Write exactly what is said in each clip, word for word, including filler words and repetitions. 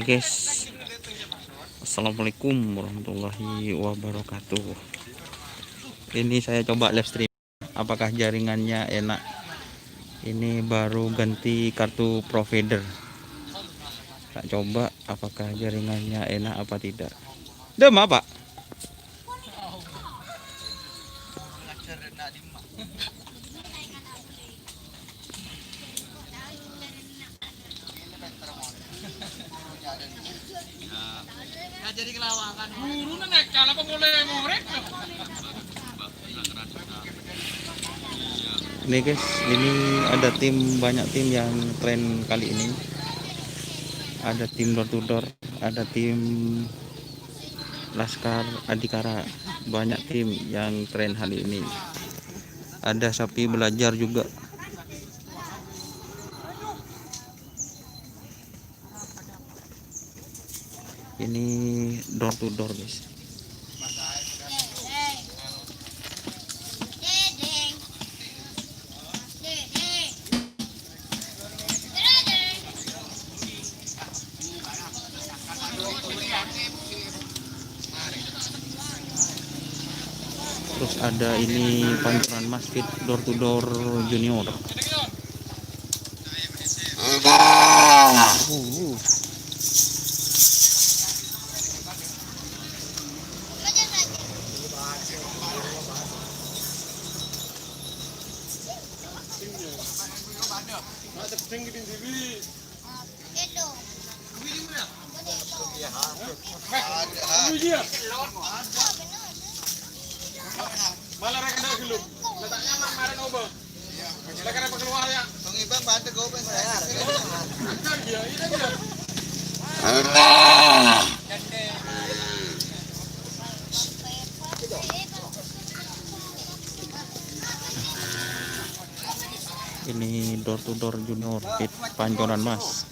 Guys, assalamualaikum warahmatullahi wabarakatuh. Ini saya coba live stream. Apakah jaringannya enak? Ini baru ganti kartu provider. Tak coba apakah jaringannya enak apa tidak. Dem apa? Ini guys, ini ada tim, banyak tim yang tren kali ini. Ada tim door to door, ada tim Laskar Adhikara, banyak tim yang tren hari ini. Ada Sapi Belajar juga. Ini door to door, guys. Terus ada ini Pancoran Mas Fit door to door junior. Uh. Ini door to door junior Fit Pancoran Mas.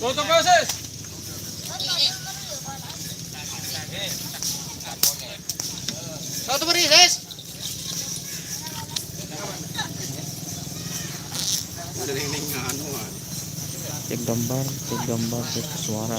Tutup, Sis. Satu beri, Sis. Cek gambar, cek gambar, cek suara.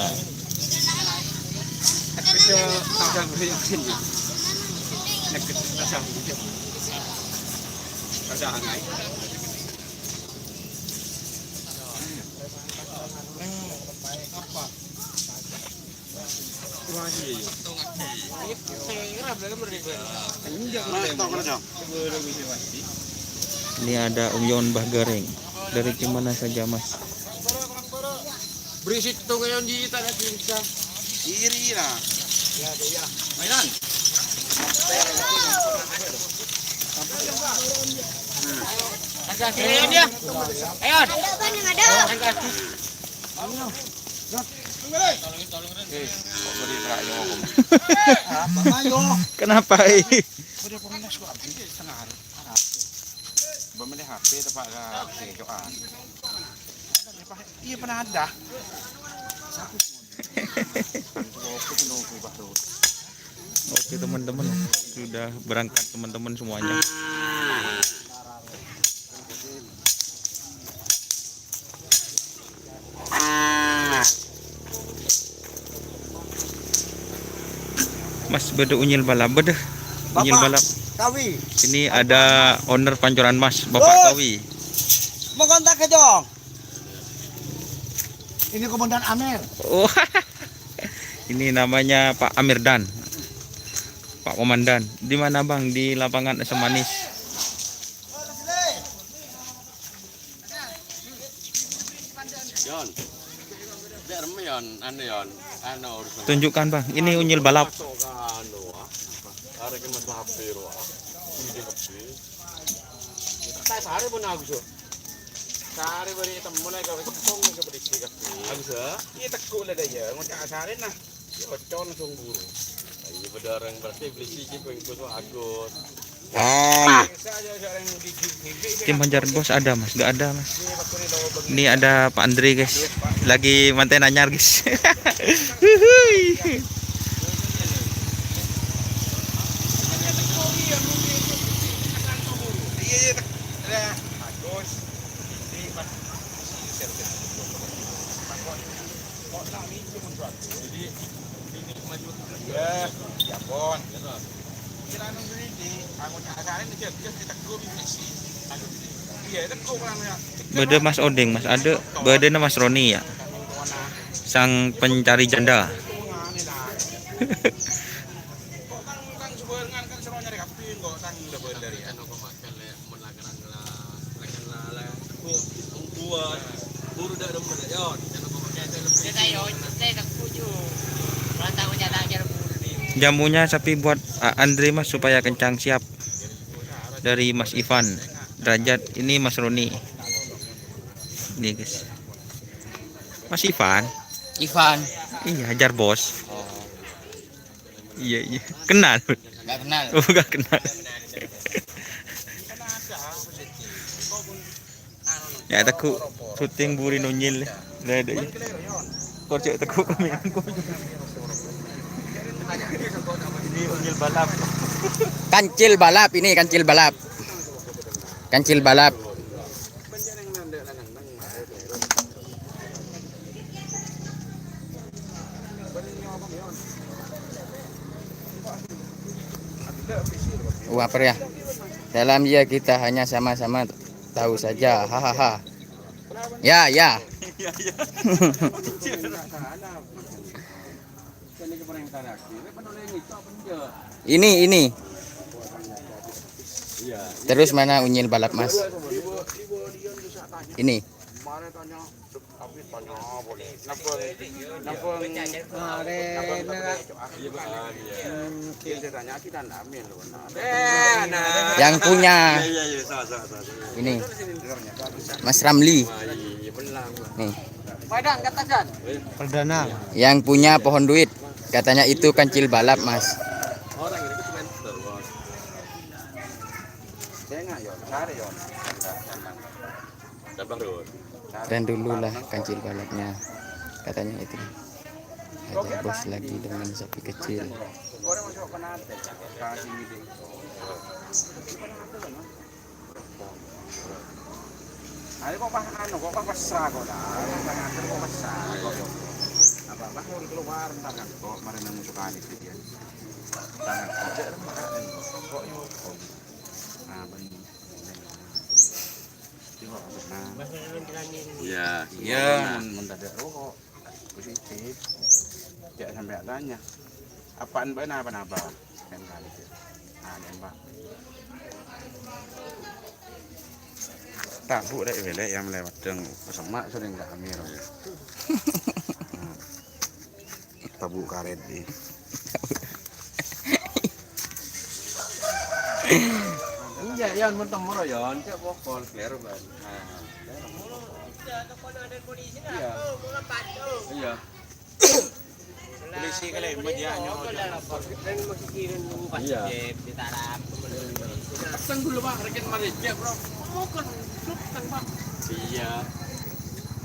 Ini ada Om Yon Bah Gareng. Dari tim mana saja, Mas? Berisi tong yang di tanah cinta. Iri lah. Mainan. Ayo dia. Ayo. Ada apa nih, ada? Eh, kok beri terak ya, Om? Apa, ayo? Kenapa, eh? Udah, Om, mas, kok habis setengah hari. Apa? Belum ada H P, tepak ke H P, doa. Iya, pernah ada. Oke, teman-teman, sudah berangkat, teman-teman semuanya. Mas, bâdâ unyil balap, bâdâ unyil Bapak balap. Kawi. Ini ada owner Pancoran Mas, Bapak Bos. Kawi. Mau kontak ke, Jong? Ini Komandan Amir. Oh. Ini namanya Pak Amirdan. Pak Komandan. Di mana, Bang? Di lapangan Asem Manis. Yon. Biar me, Yon, anu, Yon. Anu, urusan. Tunjukkan, Bang. Ini unyil balap. Masuk ke anu, ah. Ada ke masalah H P, ah. Ini H P. Tak sehari pun aku, Sur. Sarè bâri' temmo la ka sèttong ka polisi kabbhi. Agus, ya? Iyâ, tekko' la dâ' iyâ, ngoca' sarèna. Iyâ, ocon langsung buru. Iyâ, padâ orèng berarti polisi iki pengikut Agus. Tim Banjar Bos ada, Mas? Nggak ada, Mas. Ini ada Pak Andre, guys. Lagi manten anyar, guys. Huhuy. Bâdâ Mas Odeng, Mas Ade, bâdâna Mas Roni, ya. Sang pencari janda. Jamunya sapi buat, ah, Andre, Mas, supaya kencang, siap. Dari Mas Ivan Derajat, ini Mas Roni. Ini, guys. Mas Ivan? Ivan. Iya, Hajar Bos. Oh. Iya, iya. Kenal? Nggak kenal. Oh, nggak kenal. Ya, tekko' syuting buri nonyil. Lah, ada, ya. Kor cek tekko' kami. Ini unyil balap. Kancil balap ini, kancil balap. Kancil balap. Wah, apa ya? Dalam ya kita hanya sama-sama tahu saja. Hahaha. Ya, ya. Ini, ini. Terus mana unyil balap, Mas? Ini. Yang punya ini Mas Ramli. Nih. Perdana. Yang punya pohon duit. Katanya itu kancil balap, Mas. Keren dulu lah kancil balapnya. Katanya itu. Ada bos lagi dengan sapi kecil. Ayo kok pas anu, kok pas pasrah kok dah. Kok pas anu, kok pasrah kok yo. Apa-apa kok keluar entar kan kok mari nang musuh kali itu dia. Entar kan kok cek entar kan kok yo. Nah, ben. Iya, iya. Iya, men, men tadi rokok. Positif. Cek sampai tanya. Apaan, Mbak? Napa-napa? Lain kali, Cek. Ah, nembak. Tabuk rek belek yang melewat dong. Semak sering gak amir. Tabuk karet di. Enggak, Yon, mun temu, Yon, cek pokol, clear, Ban. Nah. Iya. Iya. Polisi kali, media nyawa. Iya. Pasang dulu, Pak, reken mari, cek, Bro. Bukan, bukan, Pak. Iya.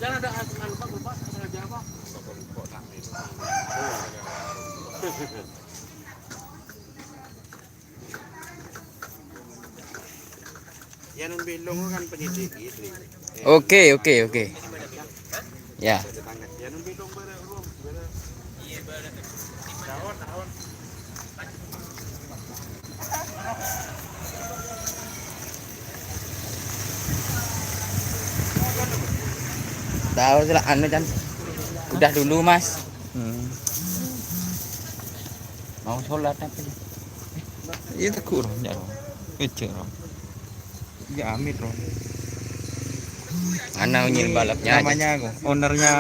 Jangan ada anu, Pak, Pak, sengaja, Pak. Oke, oke, oke. Ya. Tahu sih lah, anu, Chan. Udah dulu, Mas. Hmm. Mau sholat apa nih? Iya, teguh, Ron, ya, Ron. Ejek, Ron. Ya, amit, Ron. Mana unyil balapnya aja? Namanya aku, ownernya.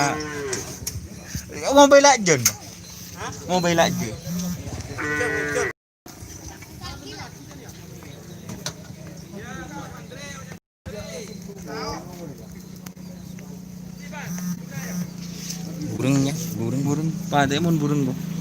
Mau bela Jon. Mau bela Jon. Burung ya, burung. Burung. Patè mon burung kok.